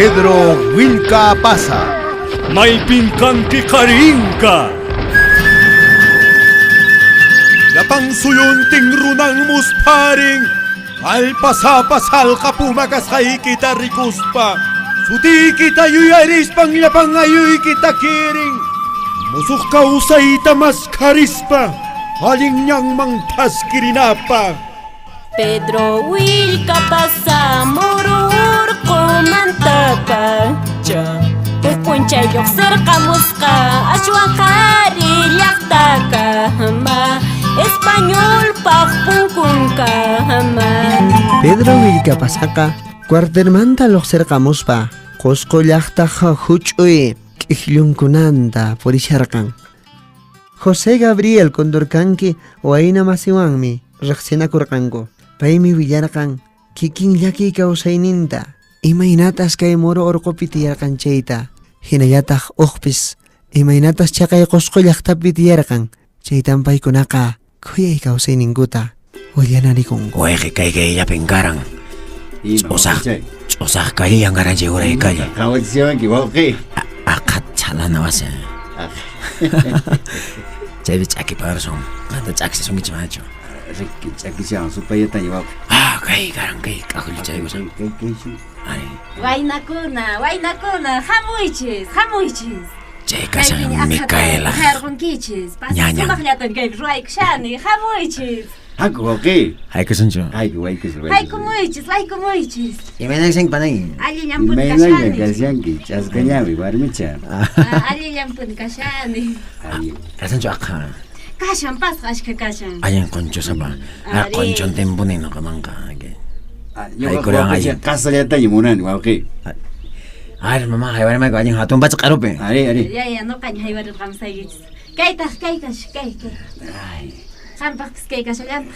Pedro Willka Pasa. Maypin kanki qarinka. Llapan suyuntin runan muspharin. Kallpasapa salqa puma kasqaykita rikuspa. Sutiykita yuyarispan llapan ayuykita kirin. Musuq kawsayta maskharispa. Allin ñanman thaskirinapaq. Pedro Willkapasa muru urqumantapacha huk p'unchay lluqsirqamusqa ashwan qhari llaqtakama españolpaq punkunkama. Pedro Willkapasaqa cuartelmanta lluqsirqamuspa Qusqu llaqtaq huch'uy k'ikllunkunanta purisharqan. José Gabriel Condorcanqui wayna masiwanmi riqsinakurqanku. Paymi willarqan kikin llakiy kawsayninta, imaynatas kay muru urqupi tiyarqan chayta, hinallataq uqpis imaynatas chaqay Qusqu llaqtapi tiyarqan chaytan paykunaqa khuyay kawsayninkuta willanarikunku. Wayqi kay kayllapin karan. Ch'usaq ch'usaq calleyan karan chay uray calle. Qhawachishawanki wawqi. Aqha chhalana wasi. Chaypi ch'akiparsun. Qanta ch'akisisunkichik manachu? Riki ch'akishawan supayataña wawqi. Ah, kay karan kay k'ajullu chaykusan. Kay kay Ari. Waynakuna, waynakuna, hamuychis, hamuychis. Chay kashan Micaela. Harqunkichis. Ñañan. Sumaqllatan kaypi ruwaykushani, hamuychis. Haku wawqi. Haykusunchu? Hayku haykusun. Haykumuychis, haykumuychis. Imaynan kashanki panay? Allillanpuni Imaynalla kashani. kashanki ch'askañawi warmicha. Ah, Allillanpuni kashani. Allin. Kashanchu aqha? Kashan pasqa ashka kashan. Allin qonchusapa. Ah, Ari. qonchontinpuni noqamanqa. Ñuqa Haykuran wawqicha allin. qasallataña munani wawqi. Ay, mamá, haywarimayku allin hatun pacha q'arupi. Ari ari. Yaya, noqaña haywarirqamusaykichis. Kaytaq, kay kash, kay, kay. Ay. Qampaqpis kay kashallantaq.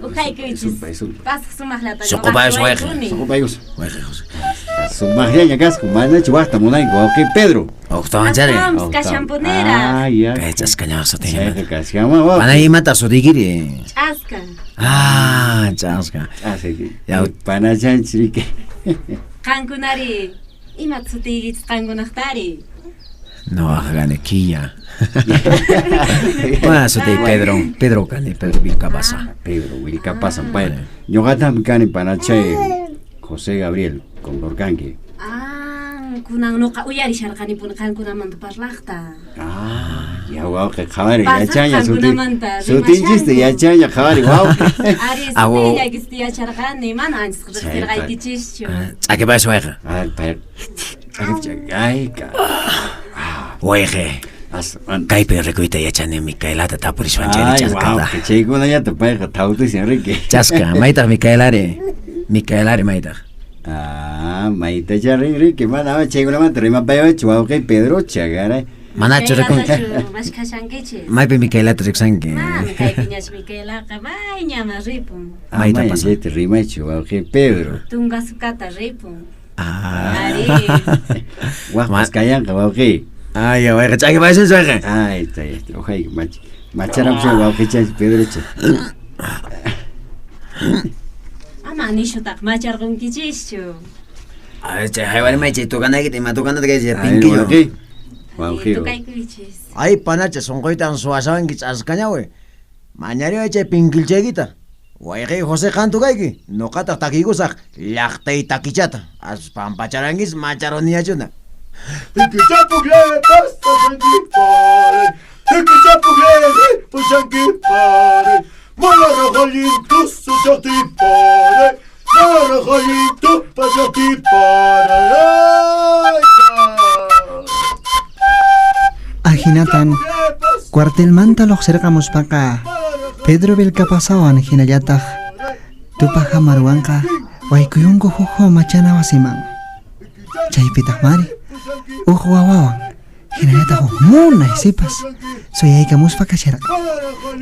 Uhaykuychis. Supay supay. Pasaq sumaqllata Suqupayus wayqi. Suqupayus. Wayqi José. Sumaqllaña kasku manachu waqta munanku wawqi Pedro. Uqtawan chari. Aswanpas kashanpuniraq. Ah, ya. Kay ch'askaña sutin. Chayqa kashanman wawqi. Panay imata sutiykiri? Ch'aska. Ah, ch'aska. Ch'aska. Ya. Panachanchis riki. Qankunari, imata sutiykichis qankunaqtari? Noqaqa kani Killa. Bueno, sutiy Pedro. Pedro kani, Pedro Vilcapasa. Pedro Willkapasa pay. Ñuqataqmi kani panachay José Gabriel Condorcanqui. Ah, kunan noqa uyarisharqanipuni qankunamanta parlaqta. Ah, ya wawqi qhawari Pasaq yachaña sutin. qankunamanta Sutinchista rimashanku. yachaña qhawari wawqi. Ari, Awo. sutillaykista yacharqani, mana anchas riqsirqaykichischu. Ch'akipayus wayqi. Ay, pay. Ch'aki ay, ka. Wayqi. As Kaypi rikuyta yachani Micaelata tapuriswan chayri Ay, ch'askata. wawqi, chaykunallata payqa thawtisin riki. Ch'aska, maytaq Micaelari? Micaelari maytaq? Ah, maytacha rin riki, mana chaykunamanta rimapayawachu wawqi Pedrocha, garay. Manachu rikun? Chayllatachu mashkhashankichis? Maypi Micaelata riksanki? Mana kaypiñachu Micaelaqa mayñama ripun. Mayta Amaya pasan? chayta rimaychu wawqi Pedro. Tungasukata ripun. Ah. Ari. Waqpas kayanqa wawqi. Ay, wayqi, ch'akipayusunchu wayqi. Ay, tay, ujay, mach, macharapushan wawqichanchis Pedrocha. Ama nishutaq macharqunkichischu. Ay, chay haywarimay chay tocanaykita ima tocanata kay chay Ay, pinkillo. wawqi. Wawqi. Tukaykuychis. Ay, panacha, sunquytan suwashawanki ch'askañawi. Mañariway chay pinkilchaykita. Wayqi José qan tukayki, noqataq takiykusaq llaqtay takichata. As pampacharankis macharuniachuna. Ahinatan cuartelmanta lluqsirqamuspaqa Pedro Vilcapasawan hinallataq Tupac Amaruwanqa waykuyunku huk machana wasiman. Chaypitaq mari huk wawawan hinallataq huk munay sipas suyaykamuspa kasharqa.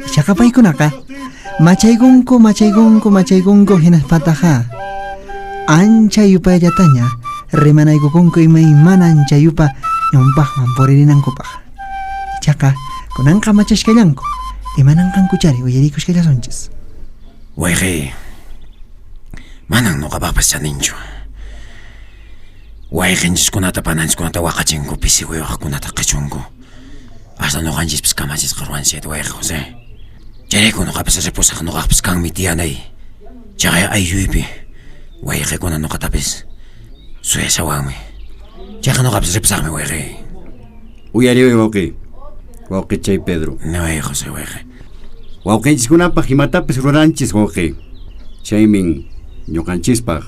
Ichaqa paykunaqa machaykunku machaykunku machaykunku hinaspataqa ancha yupayllataña rimanaykukunku imaymana ancha yupa ñawpaqman puririnankupaq. Ichaqa kunanqa machashkallanku imananqankuchari uyarikushkallasunchis. Wayqi, manan noqapaqpas chaninchu. Wayqinchiskunata pananchiskunata waqachinku, pisi uywaqkunata qichunku. Hasta nuqanchispis kamachisqa ruwanchis wayqi José. Chayrayku nuqapis ripusaq, nuqaqpis kanmi tiyanay. Chaqay aylluypi wayqikuna nuqatapis suyashawanmi. Chayqa nuqapis ripusaqmi wayqi. Uyariway wawqi. Wawqi chay Pedro. Niway José wayqi. Wawqinchiskunapaq imatapis ruranchis wawqi. Chaymin ñuqanchispaq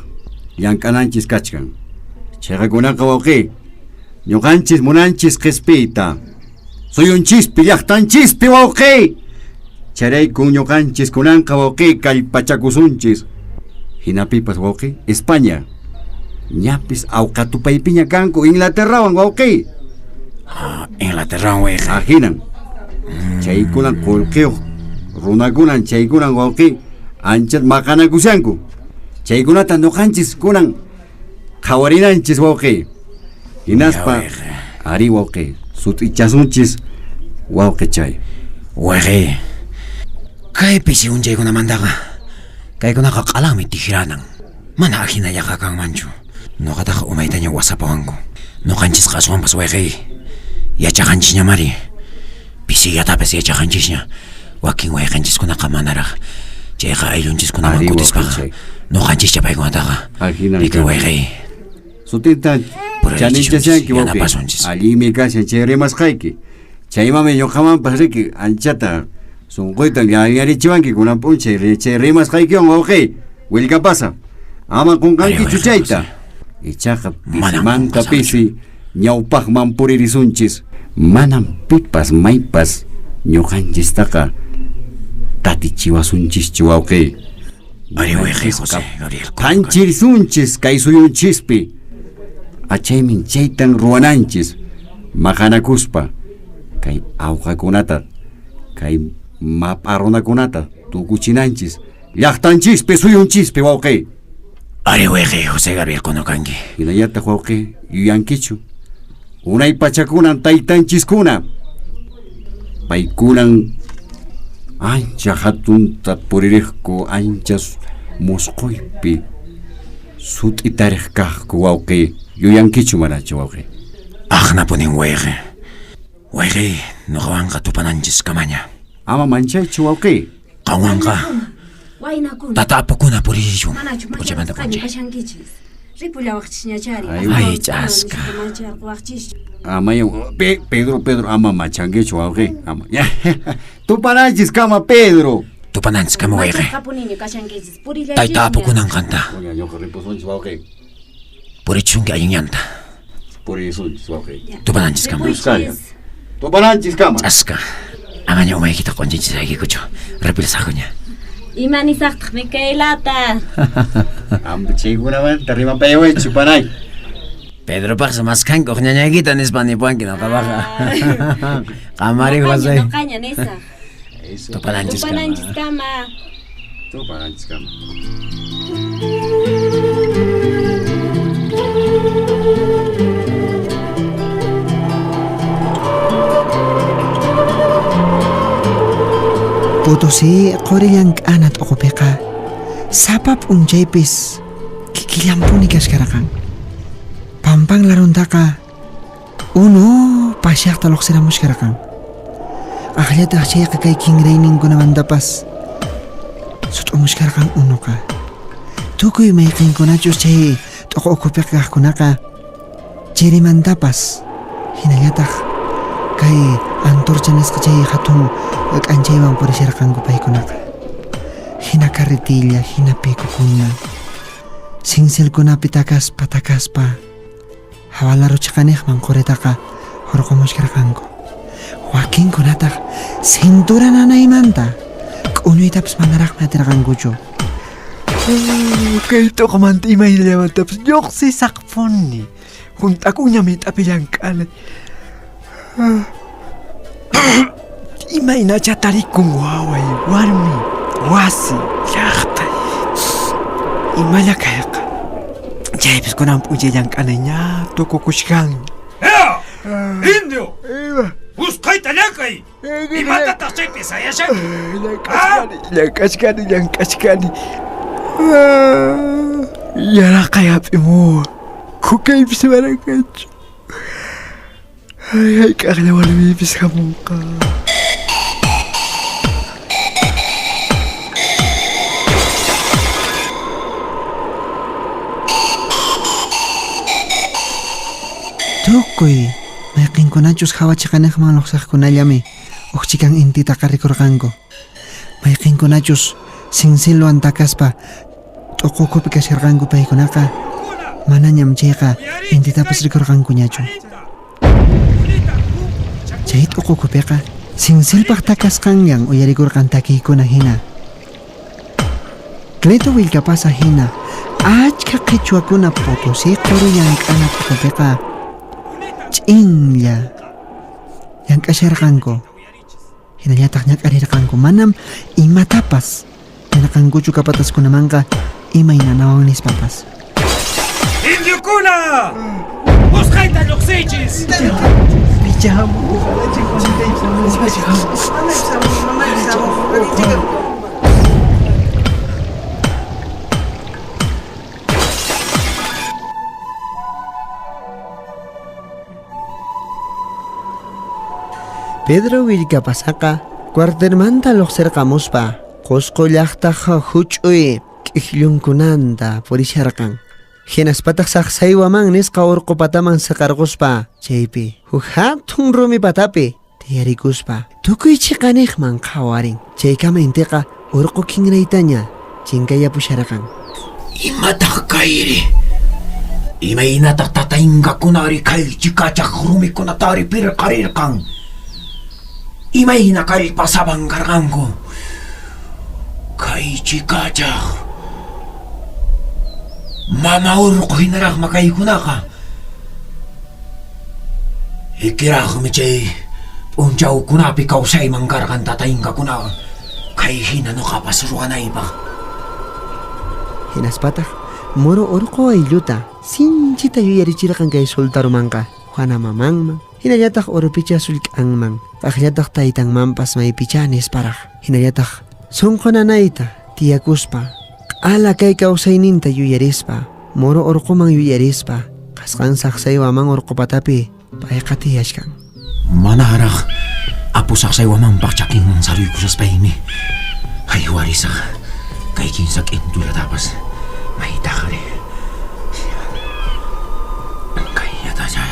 llank'ananchis kachkan. Chayqakunaqa wawqi ñuqanchis munanchis qispiyta. Suyunchispi llaqtanchispi wawqi. Charaykun ñuqanchis kunanqa wawqi kallpachakusunchis. Hinapipas wawqi España. Ñapis awqatupaypiña kanku Inglaterrawan wawqi. Inglaterrawan wayqi. Ahinan. Chaykunan qullqiyuq runakunan chaykunan wawqi ancha maqanakushanku. Chaykunata ñuqanchis kunan qhawarinanchis wawqi. Hinaspa ari wawqi sut'ichasunchis wawqi chay. Wayqi, kay pisi unchaykunamantaqa kaykunaqa q'alanmi tijranan. Mana ahinallaqa kanmanchu. Nuqataqa umaytaña wasapawanku. Nuqanchisqa aswanpas wayqi yachaqanchisñamari. Pisillatapis yachaqanchisña. Wakin wayqanchiskunaqa manaraq. Chayqa ayllunchiskunaman kutispaqa nuqanchischa paykunataqa. Riki wayqi. Sutinta chaninchashanki wawqi. Allinmi kashan chay rimasqayki. Chaymanmi ñuqamanpas riki anchata sunquyta llallarichiwanki kunan p'unchay chay rimasqaykiwan wawqi. Willkapasa. Ama qunqankichu chayta. Ichaqa pisimanta pisi ñawpaqman puririsunchis. Manam pipas maypas ñuqanchistaqa tatichiwasunchischu wawqi. Ari wayqi José Gabriel. Qanchirisunchis kay suyunchispi. Achaymin chaytan ruwananchis maqanakuspa kay awqakunata kay map'a runakunata tukuchinanchis llaqtanchispi suyunchispi wawqi. Ari wayqi José Gabriel kunukanki. Hinallataq wawqi yuyankichu. Unay pachakunan taytanchiskuna. Paykunan ancha hatunta puririqku ancha musquypi sut'itariq kaqku wawqi. Yuyankichu manachu wawqi. Aqnapunin wayqi. Wayqi nuqawanqa tupananchis kamaña. Ama manchaychu wawqi. Qanwanqa waynakuna tata apukuna puririchun. Manachu P'unchamanta p'unchay. kashankichis. Ripullawaqchisñachari. Ay, ch'aska. Amaya Pedro, Pedro, ama machankichu wawqi. Ama. Tupananchis kama Pedro. Tupananchis kama wayqi. Machasqapuniña kashankichis. Purillaychisña. Tayta apukunan qanta. Ñuqa ripusunchis wawqi. Purichunki allin ñanta. Purisunchis wawqi. Tupananchis kama. Tupananchis kama. Ch'aska. Amaña umaykita q'unchinchisaykichu. Ripullasakuña. Ima nisaqtaq Micaelata. Ama chaykunamanta rimapayawaychu panay. Pedropaqsi maskanku ñañaykita nispa nipuwanki nuqapaqa. Qamari José. Nuqaña nisaq. Tupananchis kama. Tupananchis kama. Tupananchis kama. Potosí quri llank'ana t'uqupiqa sapa p'unchaypis kikillanpuni kashkarqan. Pampan laruntaqa unu pashaqta lluqsiramushkarqan. Aqllataq chayqa kay kinrayninkunamantapas sut'umushkarqan unuqa. Tukuy mayqinkunachus chay t'uqu ukhupiqa kaqkunaqa chirimantapas hinallataq kay antorcha nisqa chay hatun k'anchaywan purisharqanku paykunaqa. Hina carretilla, hina picukuna, sinsilkunapi takaspa takaspa hawalaruchqaniqman quritaqa hurqumushkarqanku. Wakinkunataq cintura nanaymanta k'uñuytapas manaraqmi atirqankuchu. Kay t'uqmanta imayllamantapas lluqsisaqpuni. Hunt'akuña mit'api llank'anay. Imaynacha tarikun waway, warmi, wasi, llaqtay. Imalla kayqa. Chaypis kunan p'unchay llank'anay ña tukukushkan. ¡Ea! ¡Indio! ¡Usqhayta llank'ay! Imatataq chaypi sayashanki? Llank'achkani, llank'achkani. Yaraqay hap'imuwan. Kukaypis mana kanchu. Ay, hayk'aqlla warmiypis hamunqa. Tukuy mayqinkunachus hawa chiqaniqman lluqsiqkunallami huk chikan intitaqa rikurqanku. Mayqinkunachus sinsilwan takaspa t'uqukupi kasharqanku paykunaqa manañam chayqa intitapas rikurqankuñachu. Chay t'uqukupiqa sinsilpaq takasqanllan uyarikurqan takiykuna hina. Cleto Willkapasa hina achka qhichwakuna Potosí quri llank'ana t'uqupiqa ch'inlla llank'asharqanku. Hinallataq ñak'arirqanku manam imatapas nirqankuchu kapataskunamanqa imaynanawan nispapas. ¡Indiokuna! ¡Usqhayta lluqsiychis! Pedro Willkapasaqa cuartelmanta lluqsirqamuspa Qusqu llaqtaq huch'uy k'ikllunkunanta purisharqan. Hinaspataq Saqsaywaman nisqa urqu pataman siqarquspa chaypi huk hatun rumi patapi tiyarikuspa tukuy chiqaniqman qhawarin. Chaykama intiqa urqu kinraytaña chinkayapusharqan. Imataq kayri? Imaynataq tataynkakunari kay chikachaq rumikunatari pirqarirqan? Imayna kallpasapan karqanku? Kay chikachaq mama urqu hinaraqma kaykunaqa. Ikiraqmi chay p'unchawkunapi kawsayman karqan tataynkakunawan kay hina nuqapas ruwanaypaq. Hinaspataq Moro urqu aylluta sinchita yuyarichirqan kay sultarumanqa Juana mamanman, hinallataq Urupicha sullk'anman, kaqllataq taytanmanpas maypicha nisparaq. Hinallataq sunqu nanayta tiyakuspa, q'ala kay kawsayninta yuyarispa, Moro urquman yuyarispa, qasqan Saqsaywaman urqu patapi payqa tiyashkan. Manaraq Apu Saqsaywamanpaq chakinman saruykushaspaymi haywarisaq kay kinsa k'intullatapas maytaqri. Kayllatacha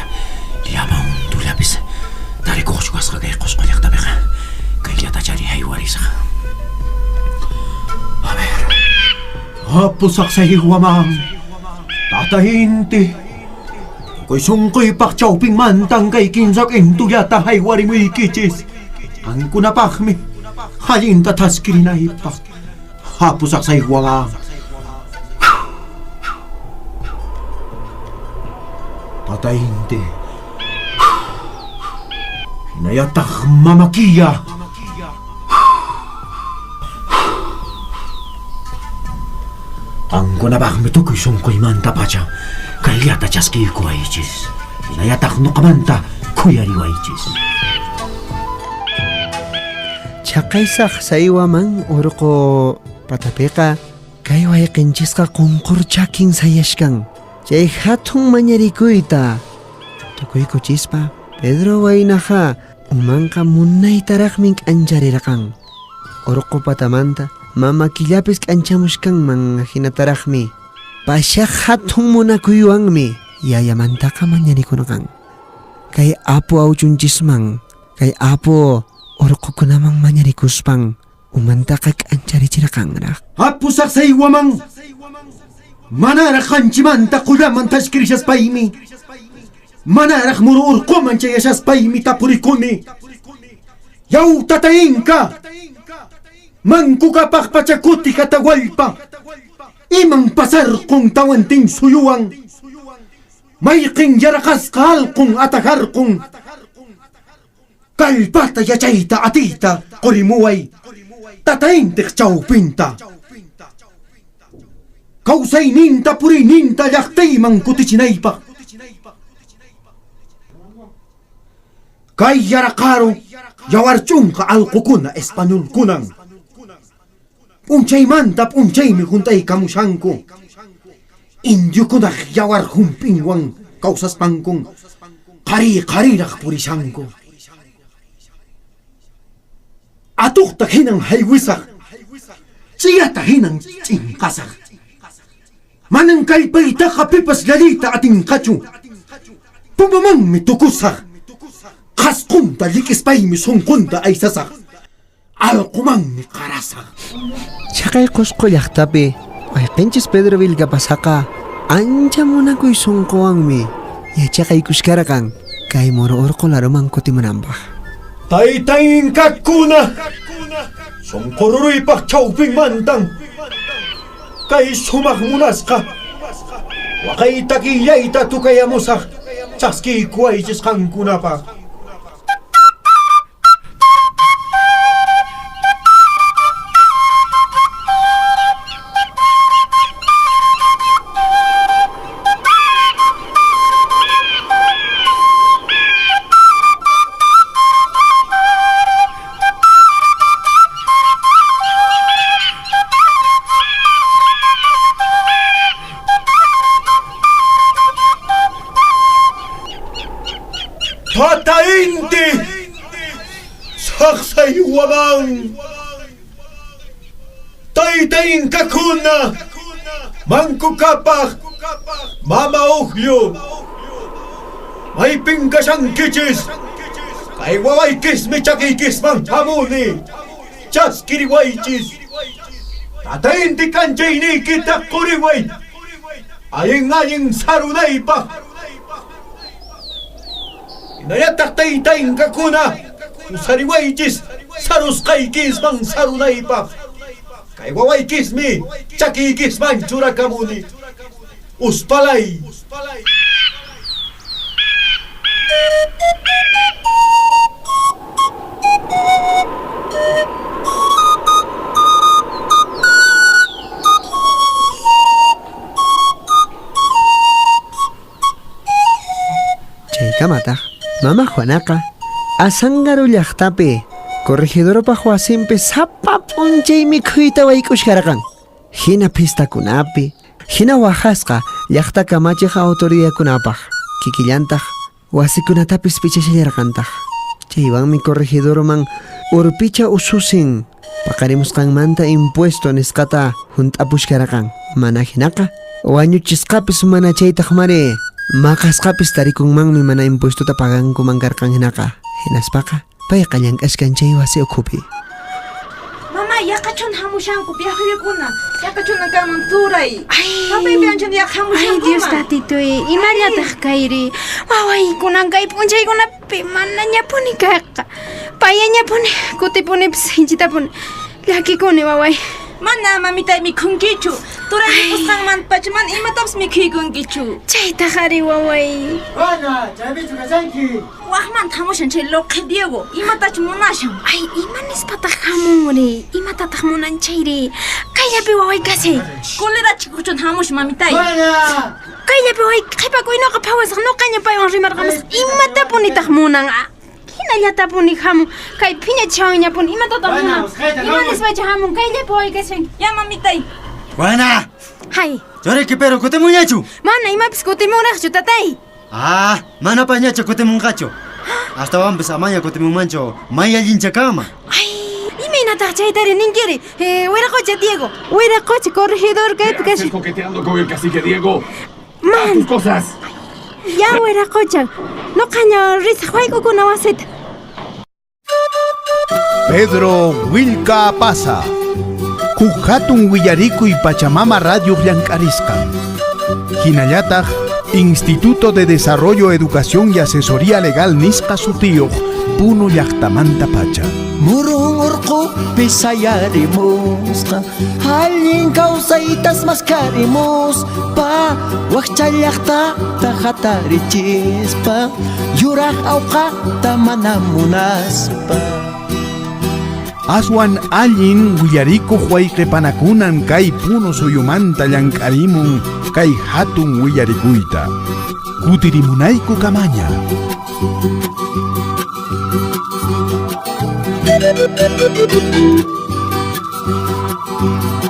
llama untullapis tarikuqchu kasqa kay Qusqu llaqtapiqa kayllatachari haywarisaq. A ver. Apu Saqsaywaman, Tata Inti, tukuy sunquypaq chawpinmantan kay kinsa k'intullata haywarimuykichis. Qankunapaqmi allinta thaskirinaypaq. Apu Saqsaywaman. Tata Inti, hinallataq Mama Killa. Qankunapaqmi tukuy sunquymantapacha kayllata chaskiykuwaychis. Hinallataq nuqamanta khuyariwaychis. Chaqay Saqsaywaman urqu patapiqa kay wayqinchisqa qunqur chakin sayashkan. Chay hatun mañarikuyta tukuykuchispa Pedro waynaqa umanqa munaytaraqmi k'ancharirqan. Urqu patamanta mama killapis k'anchamushkanman hinataraqmi pashaq hatun munakuywanmi yayamantaqa mañarikurqan. Kay apu awchunchisman, kay apu urqukunaman mañarikuspan umantaqa k'ancharichirqanraq. Apu Saqsaywaman, manaraq qanchimanta qullaman tashkirishaspaymi, manaraq muru urquman chayashaspaymi tapurikuni. Yaw Tata Inka, mankukapaq pachakuti Atahualpa, iman pasarqun tawantin suyuwan, mayqin yaraqasqa alqun atajarqun, kallpata yachayta atiyta qurimuway, Tata Intiq chawpinta. Kawsayninta puriyninta llaqtayman kutichinaypaq. Kay yaraqaru yawarchunqa alqukuna españolkunan. P'unchaymanta p'unchaymi hunt'aykamushanku. Indiokunaq yawar hump'inwan kawsaspankun qhari qhariraq purishanku. Atuqta hinan haywisaq, chiyata hinan ch'inqasaq. Manan kallpaytaqa pipas llalliyta atinqachu. Pumamanmi tukusaq. Qhasqunta llik'ispaymi sunqunta aysasaq. Allqumanmi qarasaq. Chaqay Qusqu llaqtapi wayqinchis Pedro Vilcapasaqa ancha munakuy sunquwanmi yachaqaykushkarqan kay Moro Urqu laruman kutimunanpaq. Tayta Inkakuna, sunqururuypaq chawpinmantan kay sumaq munasqa waqay takillayta tukayamusaq chaskiykuwaychis qankunapaq. Tata Inti, saqsay waman, Tayta Inkakuna, Manco Cápac, Mama Uqllu, maypin kashankichis, kay wawaykismi chakiykisman hamuni, chaskiriwaychis, Tata Inti kanchayniykita quriway, allin allin sarunaypaq. Hinallataq tayta Inkakuna, pusariwaychis sarusqaykisman sarunaypaq. Kay wawaykismi chakiykisman churakamuni. Uspalay. Chaykamataq mama Juanaqa Azángaro llaqtapi corregidorpaq wasinpi sapa p'unchay mikhuyta wayk'ushkarqan. Hina fiestakunapi, hina waqasqa llaqta kamachiq autoridadkunapaq, kikillantaq wasikunatapis pichashallarqantaq. Chaywanmi corregidorman urpicha ususin paqarimusqanmanta impuesto nisqata hunt'apushkarqan. Mana hinaqa wañuchisqapis mana chaytaq mari maqasqapis tarikunmanmi mana impuestota pagankuman karqan hinaqa. Hinaspaqa payqa llank'ashkan chay wasi ukhupi. Mama, yaqachun hamushanku viajekuna, yaqachuna kanman turay. Papaypi anchun yaqa hamushanku. Ay, Dios tatituy, imallataq kayri. Wawaykunan kay p'unchaykunapi manañapuni kayqa. Payañapuni, kutipunipis sinchitapuni. Llakikuni waway. Mana mamitay mikhunkichu. Turay mikhusqanmanta pacha mana imatapas mikhuykunkichu. Chaytaq ari waway. Juana, chaypichu kashanki. Waqmanta hamushan chay Loqhe Diego, imatachu munashan. Ay, ima nispataq hamunri? Imatataq munan chayri? Kayllapi waway kashay. Colerachikuchun hamush mamitay. Juana! Kayllapi waway qhipakuy noqa phawasaq noqaña paywan rimarqamusaq. Imatapunitaq munan? Hinallatapuni hamun. Kay phiñachiwanñapuni imatataq munan? Ima nispacha hamun? Kayllapi waway kashanki. Ya mamitay. Juana! Hay. Churayki pero kutimunñachu? Mana imapis kutimunraqchu tatay. Ah, mana pañachu kutimunqachu. Astawanpis amaña kutimunmanchu, may allincha kanman. Ay, imaynataq chaytari ninkiri? Wiraqocha Diego, wiraqocha corregidor kaypi kashan. Estás coqueteando con el cacique Diego. Man. Haz tus cosas. Ya wiraqocha, noqaña risaq wayk'ukuna wasita. Pedro Willka Apaza. Huk hatun willarikuy Pachamama Radio llank'arisqan. Hinallataq Instituto de Desarrollo, Educación y Asesoría Legal nisqa sutiyuq Puno llaqtamanta pacha. Murun urqupi sayarimusqa, allin kawsaytas maskarimuspa, wakcha llaqtata hatarichispa, yuraq awqata mana munaspa. Aswan allin willarikuq wayqipanakunan kay Puno suyumanta llank'arimun kay hatun willarikuyta. Kutirimunayku kamaña. Thank you.